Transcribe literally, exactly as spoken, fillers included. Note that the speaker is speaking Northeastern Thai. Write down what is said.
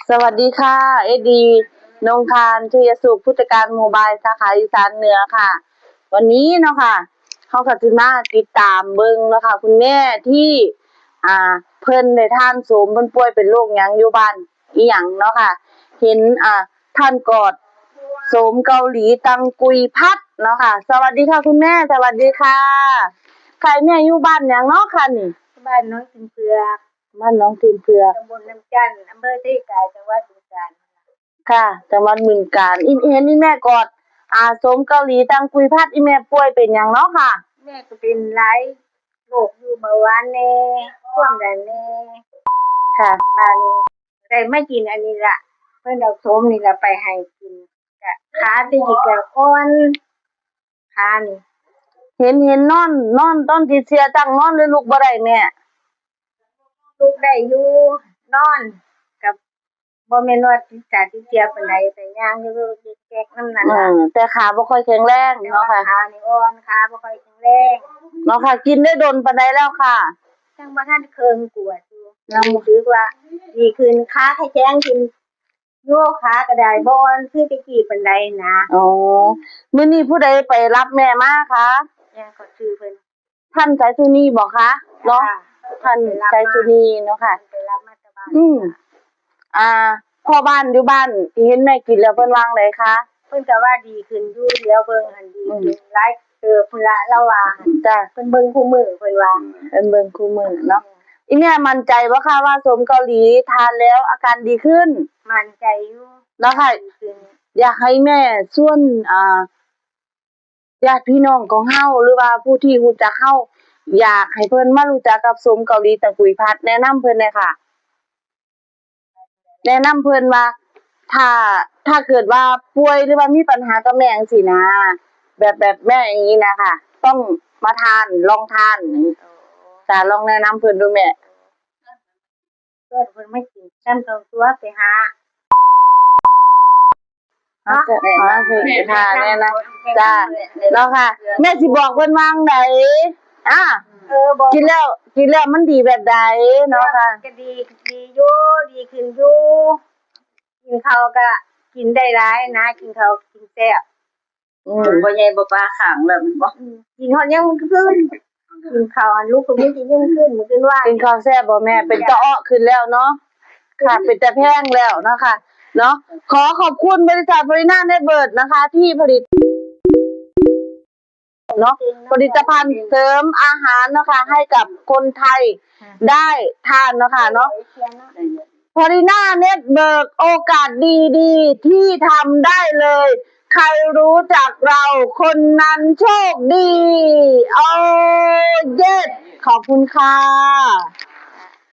สวัสดีค่ะ เอสดี นงคาร ชัยสุข ผู้จัดการโมบายสาขาอีสานเหนือค่ะ วันนี้เนาะค่ะ เฮาก็สิมาติดตามเบิ่งเนาะค่ะ คุณแม่ที่ อ่า เพิ่นได้ทานโสม เพิ่นป่วยเป็นโรคหยังอยู่บ้านอีหยังเนาะค่ะ เห็น อ่า ท่านกอดโสมเกาหลีตังกุยพัดเนาะค่ะ สวัสดีค่ะคุณแม่ สวัสดีค่ะ ค่ะ แม่อยู่บ้านหยังเนาะค่ะนี่ บ้านหนองกินเผือก บ้านหนองกินเผือก ตำบลน้ำจันทน์ อำเภอเซกาย จังหวัดบึงกาฬ ค่ะ จังหวัดบึงกาฬ อี เห็นอีแม่กอด อ่า โสมเกาหลีตังกุยพัด อีแม่ป่วยเป็นหยังเนาะค่ะ แม่ก็เป็นหลายโรคอยู่ เบาหวานแน่ ความดันแน่ ค่ะ บาดนี้ได้มากินอันนี้ละ เพิ่นเอาโสมนี่ละไปให้กิน กะขาตะกี้กะอ่อน ขานี่ เห็น เห็นนอน นอนตอนติดเชื้อตั้งนอนเลยลุกบ่ได้แม่ ลุกได้อยู่ นอนกับบ่แม่นว่าติดตาติดเชื้อปานใด แต่ย่างอยู่แก๊กๆนำนั่นล่ะ อืม แต่ขาบ่ค่อยแข็งแรงเนาะค่ะ แต่ว่าขานี่อ่อน ขาบ่ค่อยแข็งแรง เนาะค่ะ กินได้โดนปานใดแล้วค่ะ ยังบ่ทันเคิ่งขวดอยู่ ยัง รู้สึกว่าดีขึ้น ขาขะแข็งขึ้น โยกขาก็ได้ บ่อ่อนคือแต่กี้ปานใดนะ อ๋อ มื้อนี้ผู้ใดไปรับแม่มาคะ แม่ก็ชื่อเพิ่น ท่านไสสุนีบ่คะ เนาะ ค่ะ ท่านไสสุนีเนาะค่ะ ไปรับมาจากบ้าน อืม อ่า พ่อบ้านอยู่บ้านที่เห็นแม่กินแล้วเพิ่นว่าจั่งใดคะ เพิ่นก็ว่าดีขึ้นอยู่ เดี๋ยวเบิ่งหั่นดีขึ้น อืม หลายเติบพุ้นละ ลาวว่าหั่น จ้ะ เพิ่นเบิ่งคู่มื้อเพิ่นว่า เพิ่นเบิ่งคู่มื้อเนาะ อีแม่มั่นใจบ่คะว่าโสมเกาหลีทานแล้วอาการดีขึ้น มั่นใจอยู่ เนาะค่ะ ดีขึ้น อยากให้แม่ชวน อ่า ญาติพี่น้องของเฮา หรือว่าผู้ที่รู้จักเฮา อยากให้เพิ่นมารู้จักกับโสมเกาหลีตังกุยพัด แนะนำเพิ่นแหน่ค่ะ แนะนำเพิ่นว่า ถ้า ถ้าเกิดว่าป่วยหรือว่ามีปัญหากับแม่จั่งซี้นะ แบบ แบบแม่อย่างนี้นะคะ ต้องมาทาน ลองทาน จ้ะ ลองแนะนำเพิ่นดูแม่ เพิ่น เพิ่นมากินนำ ต้องตัวไปหา เอาจ้ะ เอาสิ ค่ะ แม่นะ จ้ะ เนาะค่ะ แม่สิบอกเพิ่นว่าจั่งใด อ่า เออ บอก กินแล้ว กินแล้วมันดีแบบใดเนาะค่ะ ก็ดี ดีอยู่ ดีขึ้นอยู่ กินข้าวก็กินได้หลายนะ กินข้าวกินแซ่บ อืม บ่ใหญ่บ่ปาข้างแล้วแม่นบ่ อืม กินฮอดยามมื้อคืน กินข้าวอันลูกก็มีกินยามมื้อคืน มื้อคืนว่า กินข้าวแซ่บบ่แม่ เป็นตาเอ้อขึ้นแล้วเนาะ ค่ะ เป็นตาแพงแล้วเนาะค่ะ เนาะ ขอขอบคุณบริษัท Farina Network นะคะ ที่ผลิต เนาะ ผลิตภัณฑ์เสริมอาหารเนาะค่ะ ให้กับคนไทยได้ทานเนาะค่ะเนาะ Farina Network โอกาสดีๆที่ทำได้เลย ใครรู้จักเราคนนั้นโชคดี โอ้ เยส ขอบคุณค่ะ